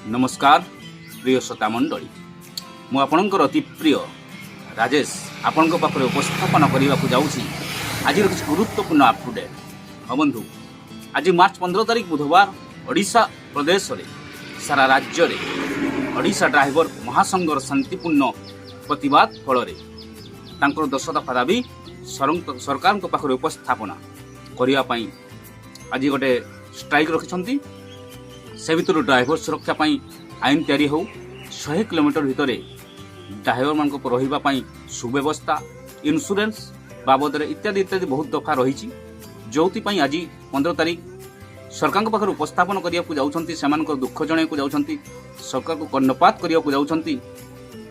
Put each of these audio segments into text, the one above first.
ନମସ୍କାର ପ୍ରିୟ ଶ୍ରୋତା ମଣ୍ଡଳୀ, ମୁଁ ଆପଣଙ୍କର ଅତି ପ୍ରିୟ ରାଜେଶ ଆପଣଙ୍କ ପାଖରେ ଉପସ୍ଥାପନ କରିବାକୁ ଯାଉଛି ଆଜିର କିଛି ଗୁରୁତ୍ୱପୂର୍ଣ୍ଣ ଅପଡେଟ୍। ହଁ ବନ୍ଧୁ, ଆଜି ମାର୍ଚ୍ଚ 15 ତାରିଖ ବୁଧବାର। ଓଡ଼ିଶା ପ୍ରଦେଶରେ, ସାରା ରାଜ୍ୟରେ ଓଡ଼ିଶା ଡ୍ରାଇଭର ମହାସଂଘର ଶାନ୍ତିପୂର୍ଣ୍ଣ ପ୍ରତିବାଦ ଫଳରେ ତାଙ୍କର 10 ଦଫା ଦାବି ସରକାରଙ୍କ ପାଖରେ ଉପସ୍ଥାପନା କରିବା ପାଇଁ ଆଜି ଗୋଟେ ଷ୍ଟ୍ରାଇକ୍ ରଖିଛନ୍ତି। ସେ ଭିତରୁ ଡ୍ରାଇଭର ସୁରକ୍ଷା ପାଇଁ ଆଇନ ତିଆରି ହେଉ, 100 କିଲୋମିଟର ଭିତରେ ଡ୍ରାଇଭରମାନଙ୍କ ରହିବା ପାଇଁ ସୁବ୍ୟବସ୍ଥା, ଇନ୍ସୁରାନ୍ସ ବାବଦରେ ଇତ୍ୟାଦି ଇତ୍ୟାଦି ବହୁତ ଦଫା ରହିଛି, ଯେଉଁଥିପାଇଁ ଆଜି 15 ତାରିଖ ସରକାରଙ୍କ ପାଖରେ ଉପସ୍ଥାପନ କରିବାକୁ ଯାଉଛନ୍ତି, ସେମାନଙ୍କର ଦୁଃଖ ଜଣାଇବାକୁ ଯାଉଛନ୍ତି, ସରକାରକୁ କର୍ଣ୍ଣପାତ କରିବାକୁ ଯାଉଛନ୍ତି।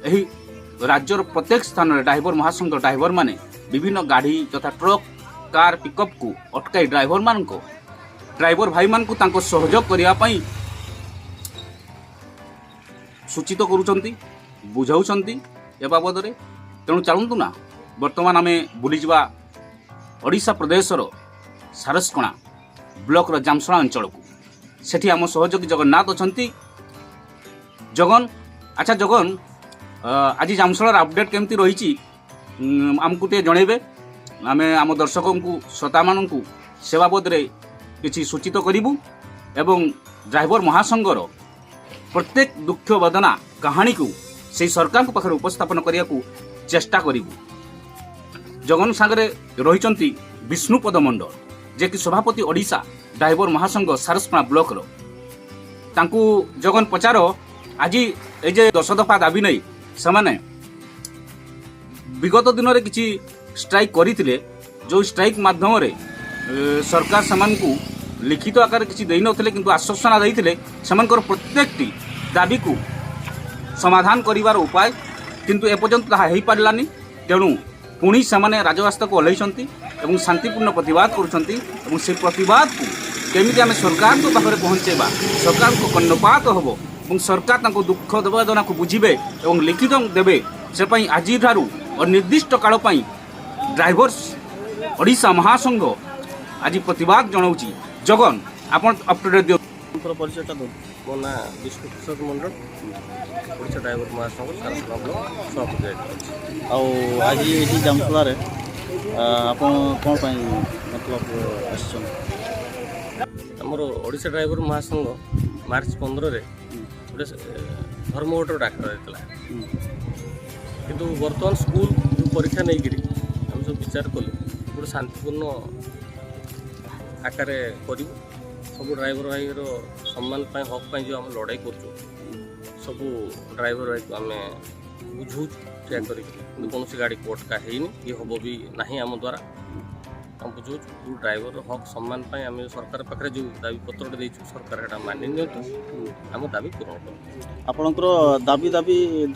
ଏହି ରାଜ୍ୟର ପ୍ରତ୍ୟେକ ସ୍ଥାନରେ ଡ୍ରାଇଭର ମହାସଂଘ ଡ୍ରାଇଭରମାନେ ବିଭିନ୍ନ ଗାଡ଼ି ଯଥା ଟ୍ରକ୍, କାର୍, ପିକଅପ୍କୁ ଅଟକାଇ ଡ୍ରାଇଭରମାନଙ୍କ, ଡ୍ରାଇଭର ଭାଇମାନଙ୍କୁ ତାଙ୍କ ସହଯୋଗ କରିବା ପାଇଁ ସୂଚିତ କରୁଛନ୍ତି, ବୁଝାଉଛନ୍ତି ଏ ବାବଦରେ। ତେଣୁ ଚାଲନ୍ତୁ ନା, ବର୍ତ୍ତମାନ ଆମେ ବୁଲିଯିବା ଓଡ଼ିଶା ପ୍ରଦେଶର ସାରସକଣା ବ୍ଲକର ଜାମସଣା ଅଞ୍ଚଳକୁ। ସେଠି ଆମ ସହଯୋଗୀ ଜଗନ୍ନାଥ ଅଛନ୍ତି। ଜଗନ, ଆଚ୍ଛା ଜଗନ, ଆଜି ଜାମସଣାର ଅପଡେଟ୍ କେମିତି ରହିଛି, ଆମକୁ ଟିକେ ଜଣେଇବେ। ଆମେ ଆମ ଦର୍ଶକଙ୍କୁ, ଶ୍ରୋତାମାନଙ୍କୁ ସେ ବାବଦରେ କିଛି ସୂଚିତ କରିବୁ ଏବଂ ଡ୍ରାଇଭର ମହାସଂଘର ପ୍ରତ୍ୟେକ ଦୁଃଖ ବେଦନା କାହାଣୀକୁ ସେଇ ସରକାରଙ୍କ ପାଖରେ ଉପସ୍ଥାପନ କରିବାକୁ ଚେଷ୍ଟା କରିବୁ। ଜଗନ ସାଙ୍ଗରେ ରହିଛନ୍ତି ବିଷ୍ଣୁପଦ ମଣ୍ଡଳ, ଯିଏକି ସଭାପତି ଓଡ଼ିଶା ଡ୍ରାଇଭର ମହାସଂଘ ସାରସକଣା ବ୍ଲକର। ତାଙ୍କୁ ଜଗନ ପଚାର, ଆଜି ଏଇ ଯେ 10 ଦଫା ଦାବି ନେଇ ସେମାନେ ବିଗତ ଦିନରେ କିଛି ଷ୍ଟ୍ରାଇକ୍ କରିଥିଲେ, ଯେଉଁ ଷ୍ଟ୍ରାଇକ୍ ମାଧ୍ୟମରେ ସରକାର ସେମାନଙ୍କୁ ଲିଖିତ ଆକାରରେ କିଛି ଦେଇନଥିଲେ କିନ୍ତୁ ଆଶ୍ୱାସନା ଦେଇଥିଲେ ସେମାନଙ୍କର ପ୍ରତ୍ୟେକଟି ଦାବିକୁ ସମାଧାନ କରିବାର ଉପାୟ, କିନ୍ତୁ ଏପର୍ଯ୍ୟନ୍ତ ତାହା ହେଇପାରିଲାନି। ତେଣୁ ପୁଣି ସେମାନେ ରାଜରାସ୍ତାକୁ ଓହ୍ଲାଇଛନ୍ତି ଏବଂ ଶାନ୍ତିପୂର୍ଣ୍ଣ ପ୍ରତିବାଦ କରୁଛନ୍ତି ଏବଂ ସେ ପ୍ରତିବାଦକୁ କେମିତି ଆମେ ସରକାରଙ୍କ ପାଖରେ ପହଞ୍ଚାଇବା, ସରକାରଙ୍କ କର୍ଣ୍ଣପାତ ହେବ ଏବଂ ସରକାର ତାଙ୍କ ଦୁଃଖ ବେଦନାକୁ ବୁଝିବେ ଏବଂ ଲିଖିତ ଦେବେ, ସେ ପାଇଁ ଆଜିଠାରୁ ଅନିର୍ଦ୍ଦିଷ୍ଟ କାଳ ପାଇଁ ଡ୍ରାଇଭର୍ସ ଓଡ଼ିଶା ମହାସଂଘ ଆଜି ପ୍ରତିବାଦ ଜଣାଉଛି। ଜଗନ, ଆପଣ ଅପ୍ ଟୁ ଡେଟ୍ ଦିଅନ୍ତୁ। ଆପଣଙ୍କର ପରିଚୟଟା ଦିଅନ୍ତୁ। ମୋ ନାଁ ବିଷ୍ଣୁ ପ୍ରସାଦ ମଣ୍ଡଳ, ଓଡ଼ିଶା ଡ୍ରାଇଭର ମହାସଂଘ ସାରସକଣା ବ୍ଲକ ସଭାପତି ଦାୟିତ୍ୱ ଅଛି। ଆଉ ଆଜି ଏଇଠି ଜାମଶୋଳାରେ ଆପଣ କ'ଣ ପାଇଁ ମତଲବ ଆସିଛନ୍ତି? ଆମର ଓଡ଼ିଶା ଡ୍ରାଇଭର ମହାସଂଘ ମାର୍ଚ୍ଚ 15ରେ ଗୋଟେ ଧର୍ମଘଟର ଡାକରା ଦେଇଥିଲା। କିନ୍ତୁ ବର୍ତ୍ତମାନ ସ୍କୁଲ ଯେଉଁ ପରୀକ୍ଷା ନେଇକିରି ଆମେ ସବୁ ବିଚାର କଲୁ, ଗୋଟେ ଶାନ୍ତିପୂର୍ଣ୍ଣ ଆକାରରେ କରିବୁ। ସବୁ ଡ୍ରାଇଭର ଭାଇର ସମ୍ମାନ ପାଇଁ, ହକ୍ ପାଇଁ ଯେଉଁ ଆମେ ଲଢ଼େଇ କରୁଛୁ, ସବୁ ଡ୍ରାଇଭର ଭାଇକୁ ଆମେ ବୁଝାଉଛୁ ଠିଆ କରିକି। କିନ୍ତୁ କୌଣସି ଗାଡ଼ିକୁ ଅଟକା ହେଇନି କି ହେବ ବି ନାହିଁ ଆମ ଦ୍ୱାରା। ଆମେ ବୁଝାଉଛୁ, ଯେଉଁ ଡ୍ରାଇଭରର ହକ୍ ସମ୍ମାନ ପାଇଁ ଆମେ ସରକାର ପାଖରେ ଯେଉଁ ଦାବି ପତ୍ରଟା ଦେଇଛୁ, ସରକାର ସେଇଟା ମାନି ନିଅନ୍ତୁ, ଆମ ଦାବି ପୂରଣ କରନ୍ତୁ। ଆପଣଙ୍କର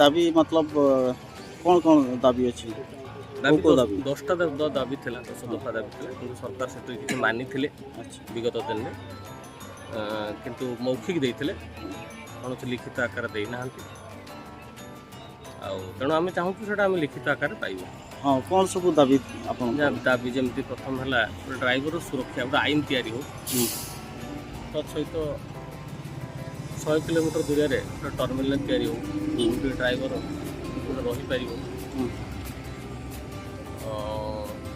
ଦାବି ମତଲବ କ'ଣ କ'ଣ ଦାବି ଅଛି? ଦାବି କୋଉ ଦାବି? 10ଟା ଦାବି ଥିଲା, 10 ଦଫା ଦାବି ଥିଲା। କିନ୍ତୁ ସରକାର ସେଥିରେ କିଛି ମାନିଥିଲେ ବିଗତ ଦିନରେ, କିନ୍ତୁ ମୌଖିକ ଦେଇଥିଲେ, କୌଣସି ଲିଖିତ ଆକାର ଦେଇନାହାନ୍ତି। ଆଉ ତେଣୁ ଆମେ ଚାହୁଁଛୁ ସେଇଟା ଆମେ ଲିଖିତ ଆକାରରେ ପାଇବୁ। ହଁ, କ'ଣ ସବୁ ଦାବି ଆପଣଙ୍କର? ଦାବି ଯେମିତି ପ୍ରଥମ ହେଲା ଗୋଟେ ଡ୍ରାଇଭର ସୁରକ୍ଷା ଗୋଟେ ଆଇନ ତିଆରି ହଉ। ତତ୍ ସହିତ 100 କିଲୋମିଟର ଦୂରରେ ଗୋଟେ ଟର୍ମିନାଲ ତିଆରି ହଉ, ଯେଉଁଠି ଡ୍ରାଇଭର ଗୋଟେ ରହିପାରିବ।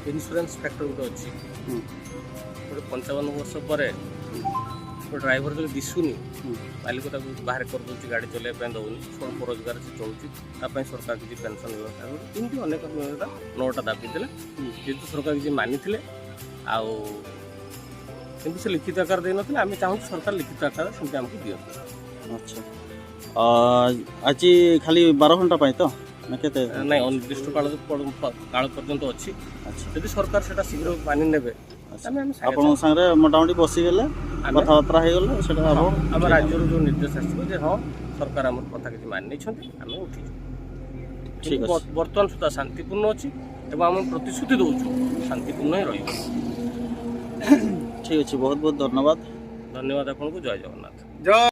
ଇନ୍ସୁରାନ୍ସ ଫ୍ୟାକ୍ଟର ଗୋଟେ ଅଛି। ଗୋଟେ 55 ବର୍ଷ ପରେ ଗୋଟେ ଡ୍ରାଇଭର ଯଦି ଦିଶୁନି, ମାଲିକ ତାକୁ ବାହାର କରିଦେଉଛି, ଗାଡ଼ି ଚଲେଇବା ପାଇଁ ଦେଉନି, ସ୍ୱଳ୍ପ ରୋଜଗାର ସେ ଚଳୁଛି, ତା ପାଇଁ ସରକାର କିଛି ପେନ୍ସନ୍ ବ୍ୟବସ୍ଥା କରୁଛି। ଏମିତି ଅନେକ ବ୍ୟବସ୍ଥା, ନଅଟା ଦାବି ଥିଲା। ଯେହେତୁ ସରକାର କିଛି ମାନିଥିଲେ ଆଉ କିନ୍ତୁ ସେ ଲିଖିତ ଆକାର ଦେଇନଥିଲେ, ଆମେ ଚାହୁଁଛୁ ସରକାର ଲିଖିତ ଆକାର ସେମିତି ଆମକୁ ଦିଅନ୍ତୁ। ଆଚ୍ଛା, ଆଜି ଖାଲି 12 ଘଣ୍ଟା ପାଇଁ ତ ନା କେତେ? ନାଇଁ, ଅନିର୍ଦ୍ଦିଷ୍ଟ କାଳ ପର୍ଯ୍ୟନ୍ତ ଅଛି। ଯଦି ସରକାର ସେଟା ଶୀଘ୍ର ମାନି ନେବେ, ଆମେ ସାଙ୍ଗେ ଆପଣଙ୍କ ସାଙ୍ଗରେ ମୋଟାମୋଟି ବସିଗଲେ, କଥାବାର୍ତ୍ତା ହେଇଗଲେ ସେଟା ହବ। ଆମ ରାଜ୍ୟରୁ ଯେଉଁ ନିର୍ଦ୍ଦେଶ ଆସିବ ଯେ ହଁ, ସରକାର ଆମର କଥା କିଛି ମାନି ନେଇଛନ୍ତି, ଆମେ ଉଠିଛୁ। ଠିକ୍ କିନ୍ତୁ ଅଛି। ବର୍ତ୍ତମାନ ସୁଦ୍ଧା ଶାନ୍ତିପୂର୍ଣ୍ଣ ଅଛି ଏବଂ ଆମେ ପ୍ରତିଶ୍ରୁତି ଦେଉଛୁ ଶାନ୍ତିପୂର୍ଣ୍ଣ ହିଁ ରହିବ। ଠିକ୍ ଅଛି, ବହୁତ ବହୁତ ଧନ୍ୟବାଦ। ଧନ୍ୟବାଦ ଆପଣଙ୍କୁ। ଜୟ ଜଗନ୍ନାଥ। ଜୟ